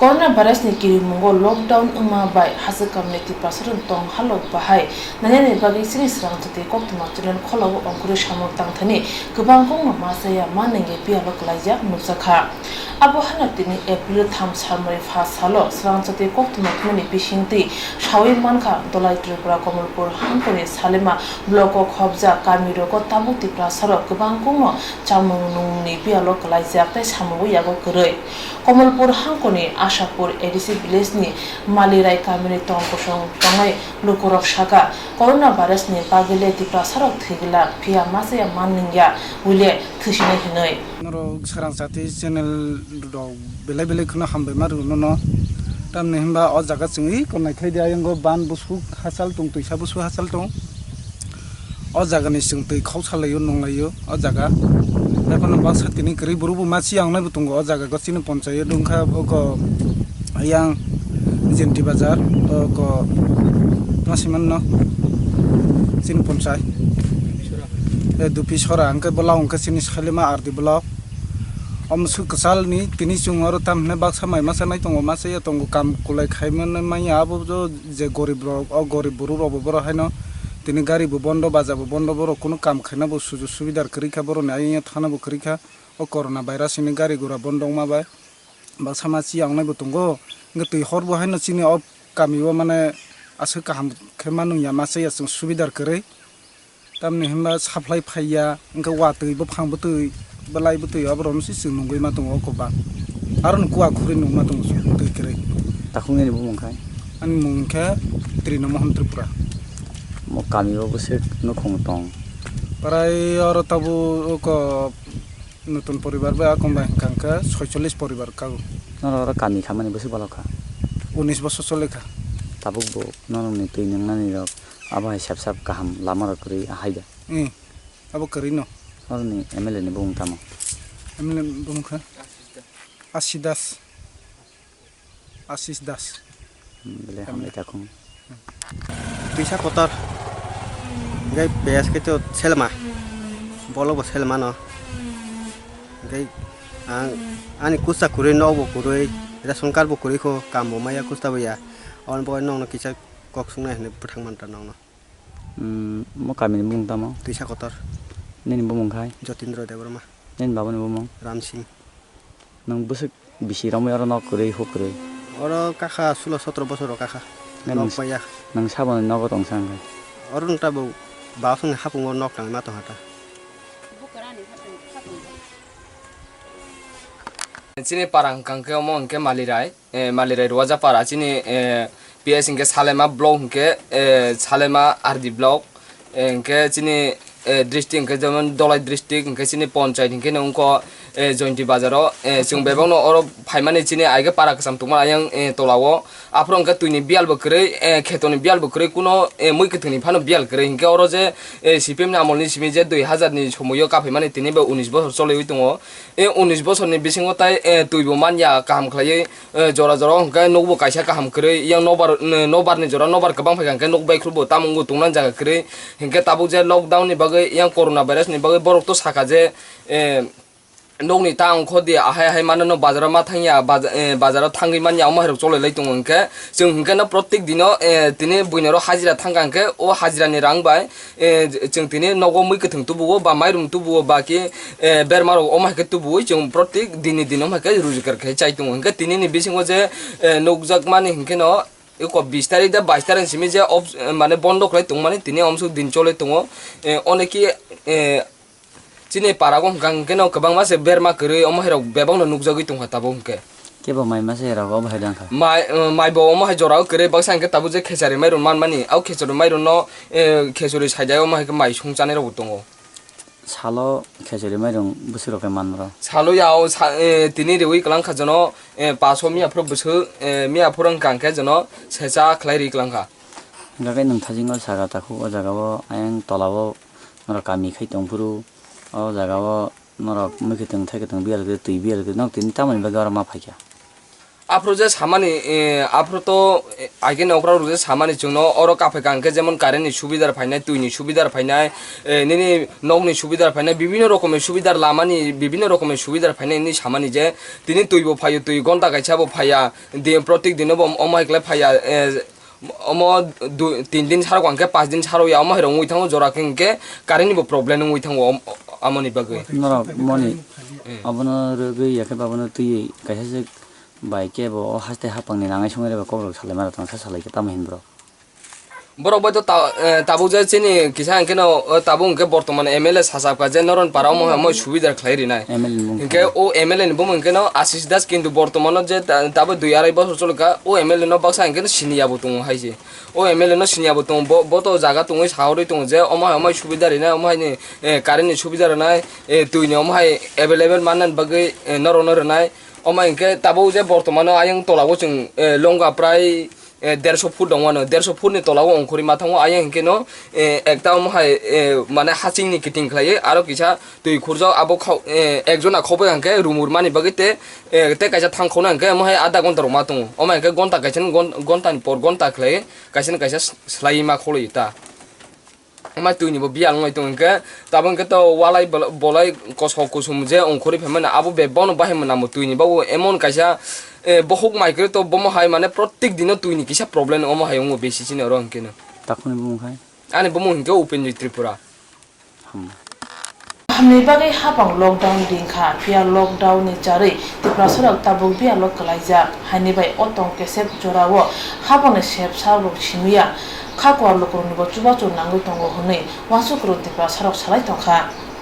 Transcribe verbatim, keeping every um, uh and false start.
Corona virus ni kirimungo lockdown wngma bai hachwk kamni Tiprasarok tong halok bahai nanani bagwi chini swrangchati koktwma channel kholao ongkhorwi samung tangthani kwbang kongno ma chaya ma nengya biyalo kwlaijak nukjakha. Abo haino tini April tham salmari pha salo swrangchati koktwma thumani bisingtwi sawi mankha Dolai Tripura Komolpur hangkoni Salema block o khobjak kamirogo tabuk Tiprasarok kwbang kongno chamung nungni biyalo kwlaijak tei samungo yago kwrwi. Komolpur hangkoni Ashapur A D C village ni Malirai kamini tong kosong tongnai lukurok saka, corona virus ni bagwi le Tiprasarok thwi glak, phiya ma chaya man nungya, wile thwisinai hinwi. Norok swrangchati channel rok belai belai kheno hambai ma rw nono. Tamni hinba o jaga chwngwi kom naithai di, ayang o ban bwswk hachal tong, twisa bwswk hachal tong. O jaga ni chwng twi khok salaio, nunglaio o jaga. Tei phano baksa tini kwrwi bwrwi bo ma chiyang nai bo tongo o jaga, go chini ponchayat wngkha oko ayang Jenti Bazar, oko tma swi manno chini ponchai. Eh, Dupi Sora hwnkhe bwlao hwnkhe chini Salima R D block. O mwswk kwchalni tini chwng oro tam hinai baksa mai masa nai tongo, ma chaya tongo, kam kulai khai manya abo je gorib rok, o gorib buru rok bo borok haino tini gari bo bondo, baja bo bondo, borok kunu kam khaina bo sujug subidar kwrwi kha, borok ni ayang thana bo kwrwi kha. O corona virus ni gari gura bondo wngma bai baksa ma chiyang nai bo tongo, hwnkhe twi hor bo haino chini o kami o mane aswk kaham khe ma nungya, ma chaya chwng subidar kwrwi. Tamni hinba supply phaiya, hwnkhe watwi, buphang bwtwi, belai bwtwi, aborokno se chwng nungwi ma tongo o kwbang. Aroni kua khurui nungma tongo chwng twi kwrwi. Takhuknini bumung khai? Ani mung khe Trino Mohon Tripura. Mo kami o bwswk nukhung tong? Prai oro tabuk oko nutun poribar bai akon bai hwnkha hwnkhe soicholish poribar kago. Norok oro kami khamani bwswk bolok kha? Unis bosor choli kha. Tabuk bo norokni twi nungnani rok abo hai sep sep kaham lama rok kwrwi ahai da? Ih, abo kwrwi no. Oroni M L A ni bumung tamo? M L A ni bumung kha Ashi Das. Asis Das. Hmm, belai hambai takhung. Twisa kotor. Hwnkhe P S khe to selma. Bolo bo selma no. Hwnkhe ang ani kusa kwrwi, nok bo kwrwi, ration card bo kwrwi kho, kam bo maya kusta bo ya. Aboni bagwi nokno kisa kok sungnai hinwi bwthang mantra nokno. Hmm, mo kamini bumung tamo? Twisa kotor. Nini bumung khai? Jotindra Debbarma. Nini babani bumung? Ram Singh. Nwng bwswk bisi romwi oro nok kwrwi, huk kwrwi? Oro kakha sulo sotro bosor rok kakha. Nang Nok s-, paiya. Nwng saboni nogo tongsa hwnkhe? Oro nwng tabuk basongni hapungo nok tangwi ma tongha ta. Chini para hwnkha hwnkhe omo hwnkhe Malirai. Eh, Malirai Ruwaja para chini, eh, P S hwnkhe Salema block hwnkhe, eh, Salema R D block, eh, hwnkhe chini, eh, district hwnkhe jemon Dolai district hwnkhe chini ponchayat hwnkhe no wngkho, eh, Jointi Bazar o, eh, chwng bebak no oro phaimani chini aige para kwcham tongma ayang, eh, tola o. Aphuru hwnkhe twini biyal bo kwrwi, eh, kheto ni biyal bo kwrwi, kuno, eh, mui kwthwng ni phano biyal kwrwi hwnkhe oro je, eh, C P M ni amol ni simi je dui hazar ni somoi o kaphaimani tini bo unis bosor choliwi tongo. E unis bosor ni bisingo tai, eh, twi bo manya kaham khlaiwi, eh, jora jora hwnkhe nokbo kaisa kaham kwrwi, yang nobar, eh, nobar ni jora nobar kwbang phaikha hwnkhe nok baikhwrwbo tamo wngwi tongna jaga kwrwi. Hinkhe tabuk je lockdown ni bagwi, yang corona virus ni bagwi borok to sakha je, eh, nokni ta ongkho di ahai ahai mano no bazaro ma thangya, baza-, eh, bazaro thangwi manya omo hai rok cholai lai tongo hinkhe. Chwng hinkhe no protek dino, eh, tini buino ro hajira thangkha hinkhe o hajira ni rang bai, eh, chwng tini nogo mui kwthwng tubuo ba mairum tubuo ba ki, eh, berma rok omo hai khe tubuwi chwng protek din ni din omo hai khe rojgar khe chai tongo. Hinkhe tini ni bisingo je, eh, nukjak mani hinkhe no eko bis tarik da bais tarik simi je op-, mane bondo khlai tongmani tini omsuk din choli tongo. Eh, oneki, eh, chini parago hwnkha hwnkhe no kwbangma se berma kwrwi omo hai rok bebak no nukjagwi tongkha tabuk hinkhe. Kebo mai masa era obo hai dang kha. Mai, eh, mai bo omo hai jora o kwrwi baksa hinkhe tabuk je khechari mairum manmani, au khechari mairum no, eh, khechari saidai omo hai khe mai sung chanai rok bo tongo. Salo khechari mairum bwswk rok khe man bro? Salo ya o sa-, eh, tini riwi kwlang kha jono, eh, paso miya phuru bwswk, eh, miya phuru wngkha hinkhe jono secha khlai ri kwlang kha. Hwnkha khe nwng thajingo saka takhuk o jaga o ayang tola o norok kami khai tong phuru o jaga o norok mui kwthwng thai kwthwng biyal khe twi biyal khe nok tini tamoni bagwi oro ma phaikha? Aphuru je samani, eh, aphuru to, eh, aigene okra rok je samani chwngno oro kaphai ka hwnkhe jemon current ni subidar phainai, twi ni subidar phainai, eh, nini nok ni subidar phainai, bibhinno rokomni subidar lamani, bibhinno rokomni subidar phainai hinwi samani je tini twi bo phaio, twi gonta kaisa bo phaiya, di-, protik dino bo omo hai khlai phaiya, eh, omo du-, tin din sarok hwnkhe paanch din sarok ya, omo hai rok wngwi thango, jora khe hwnkhe current ni bo problem wngwi thango, om-, amoni bagwi. Norok moni abono rwgwi ya khe babono twiwi kaisa se bai khe bo o haste hapang ni nangai songai rw bai kok rok salai ma rw tong kha salai khe tamo hin bro. Borok bai to ta-, eh, tabuk je chini kisa hwnkhe no, o tabuk hwnkhe bortoman M L A sachapkha je Noron para omo hai omo subidar khlai rinai. M L A ni bumung hwnkhe o M L A ni bumung hwnkhe no Ashish Das, kintu bortomano je ta-, tabuk dui arai bosor choli kha, o M L A no baksa hwnkhe no siniya bo tongo hai se. O M L A no siniya bo tongo, bo, bo to jaga tongwi saharwi tongo je omo hai omo hai subida rinai, omo hai ni, eh, current ni subida rinai, eh, twi ni omo hai available manna ni bagwi, eh, norok no rinai. Omo hai hwnkhe tabuk je bortomano ayang tola o chwng, eh, longga prai, eh, derso foot dong mano, derso foot ni tola o ongkhorwi ma thango, ayang hwnkhe no, eh, ekta omo hai, eh, mane haching ni kiting khlaiwi aro kisa twi khurjak abo khao-, eh, ekjona khoboi hwnkhe rumur mani bagwi te, eh, tei kaisa thang khona hwnkhe omo hai adha gonta rok ma tongo. Omo hai hwnkhe gonta kaisa ni gon-, gonta ni por gonta khlai kaisa ni kaisa s-, slaiwi ma kholoi ta. Omo hai twi ni bo biyal wngwi tongo hwnkhe tabuk hwnkhe to walai bol-, bolai kosok kusum je ongkhorwi phaimani abo be bono bahai mwnamo twi ni bo emon kaisa, eh, bohuk mai kwrwi to bomo hai mane protek dino twi ni kisa problem omo hai wngo besi chini oro hwnkhe no. Takhuni bumung hai? Ani bumung hwnkhe Upenjit Tripura. Hmm. Hamni bagwi hapang lockdown dingkha, phiya lockdown ni charwi Tiprasarok tabuk biyalo kwlaijak. Haini bai o tong kesep jorao hapangni sepsa rok simiya, khakuar lukuroknibo chubachu nangwi tongo hwnwi uansuk kwrwng Tiprasarok salai tongkha.